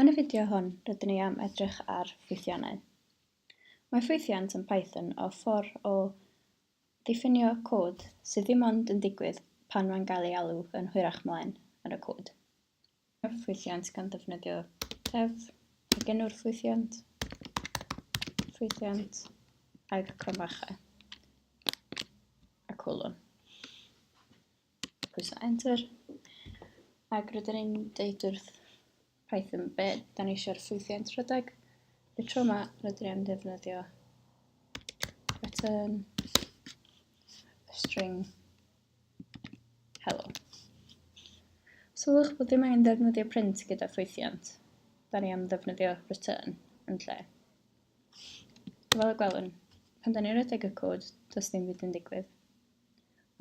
Yn y fideo hwn, rydyn ni am edrych ar ffwythiannau. Mae ffwythiant yn Python o ffordd o ddiffinio cod sydd ddim ond yn digwydd pan mae'n cael ei alw yn hwyrach mlaen yn y cod. Ffwythiant gan ddefnyddio def, ac enw'r ffwythiant, ffwythiant, ag cromfachau, a colon. Pwyso enter, ac rydyn ni'n deud wrth Python be da ni eisiau'r ffwythiant rhedeg. Y tro yma, rydyn ni am ddefnyddio return string hello. Sylwch bod ddim angen ddefnyddio print gyda ffwythiant. Da ni am ddefnyddio return yn lle. Fel y gwelwn, pan da ni'n rhedeg y cod, does ddim byd yn digwydd.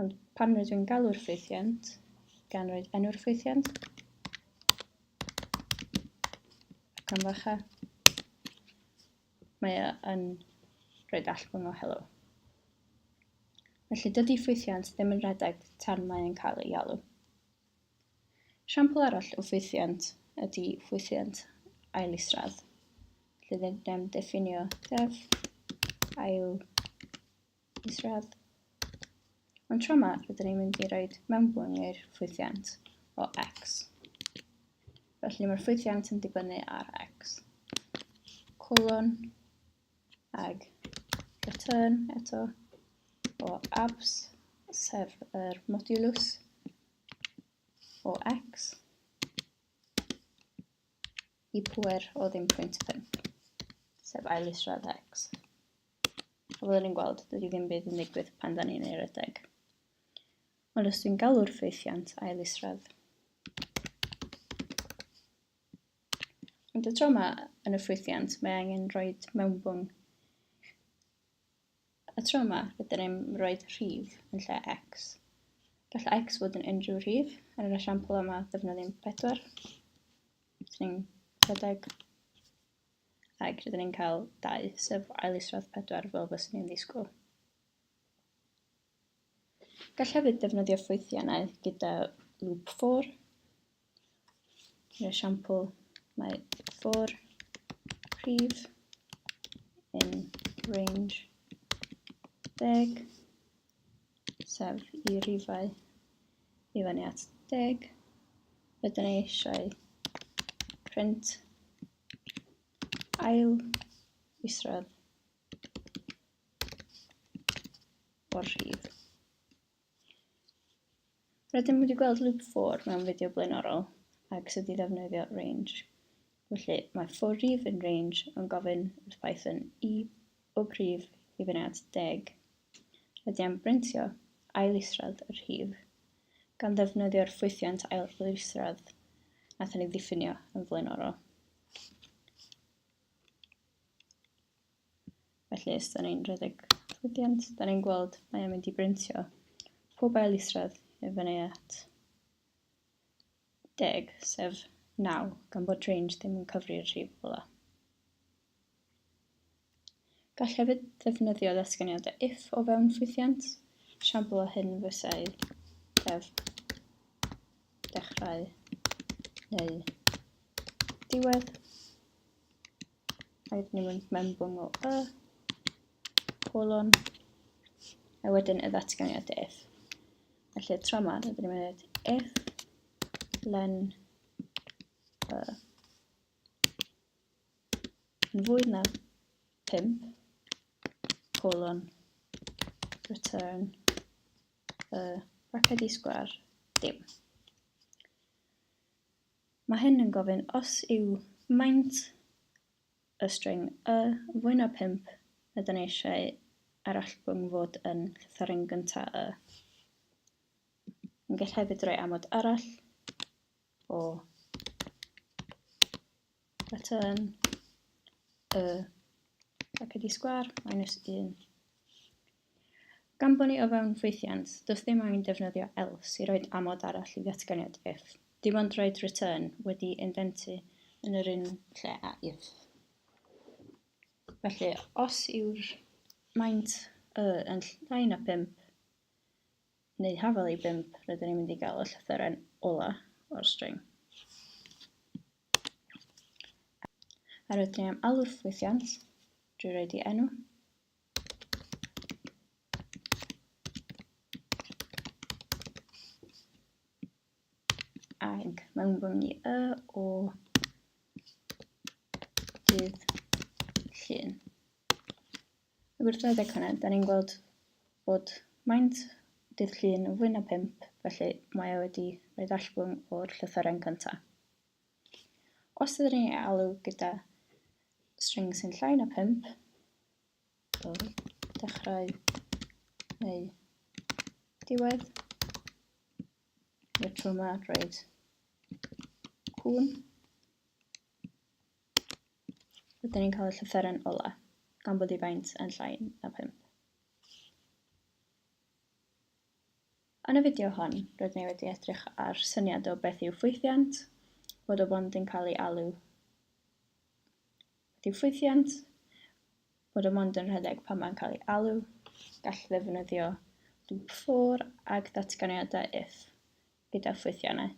Ond pan rydw i'n galw'r ffwythiant, gan roed enw'r ffwythiant, ac am facha, mae e yn rhoi allbwn o hello. Felly dydy ffwythiant ddim yn rhedeg tan mae e'n cael ei alw. Siampl arall o ffwythiant ydy ffwythiant ail isradd, lle rydyn ni'n diffinio def ail isradd. Ond tro yma, rydyn ni'n mynd i roi mewnbwn i'r ffwythiant o x. Felly mae'r ffwythiant yn dibynnu ar x. Colon ag return eto o abs, sef yr modulus o x i pwer o 0.5, sef ail isradd x. A fyddwn ni'n gweld, dydy ddim byd yn digwydd pan da ni'n ei redeg. Ond os dwi'n galw'r ffwythiant ail isradd, Ond y tro yma yn y ffwythiant mae angen rhoi mewnbwn. Y tro yma rydyn ni'n rhoi rhif yn lle x. Gall x fod yn unrhyw rhif. Yn yr esiampl yma ddefnyddiwn 4. Rydyn ni'n rhedeg ac rydyn ni'n cael 2, sef ail isradd 4 fel fyswn ni'n ddisgwyl. Gall hefyd ddefnyddio ffwythiannau gyda loop for. Yr esiampl, mae for rhif in range deg, sef i rifau i fyny at deg. Rydyn ni eisiau print ail isradd o'r rhif. Rydym wedi gweld loop for mewn fideo blaenorol ac sut i ddefnyddio range. Felly mae for rhif in range yn gofyn wrth Python i bob rhif i fyny at deg. Rydym am brintio ail isradd y rhif gan ddefnyddio'r ffwythiant ail isradd nathon ni ddiffinio yn flaenorol. Felly os da ni'n rhedeg llwyddiant, da ni'n gweld mae o'n mynd i brintio pob ail isradd i fyny at 10, sef 9, gan bod range ddim yn cyfri'r rhif ola. Gall hefyd ddefnyddio ddatganiadau if o fewn ffwythiant. Siampl o hyn fysai def dechrau neu diwedd. Rhaid ni mynd mewnbwn o y, colon, a wedyn y ddatganiad if. Felly tro yma, rydyn ni'n mynd if len y yn fwy na 5, colon, return y braced i sgwar dim. Mae hyn yn gofyn os yw maint y string y yn fwy na 5, rydyn ni eisiau yr allbwn fod yn llythyren gyntaf y. Yn gall hefyd roi amod arall o return y braced i sgwar minus 1. Gan bo' ni o fewn ffwythiant, does ddim angen defnyddio else i roid amod arall i ddatganiad if, dim ond roid return wedi indentu yn yr un lle â if. Felly, os yw'r maint y yn llai na 5, neu hafal i 5, rydyn ni'n mynd i gael y llythyren ola o'r string. A rydyn ni am alw'r ffwythiant drwy roed i enw. Ag mewnbwn i y o dydd Llun. Ac wrth redeg hwnna, da ni'n gweld bod maint dydd Llun yn fwy na 5, felly mae o wedi rhoi allbwn o'r llythyren cyntaf. Os ydyn ni'n ei alw gyda string sy'n llai na 5, fel dechrau neu diwedd, i'r tro yma roed cŵn, rydyn ni'n cael y llythyren ola, gan bod ei faint yn llai na 5. Yn y fideo hon, rydyn ni wedi edrych ar syniad o beth yw ffwythiant, bod o bond yn cael ei alw beth yw ffwythiant, bod o mond yn rhedeg pan mae'n cael ei alw, gall ddefnyddio loop for ag datganiadau if gyda ffwythiannau.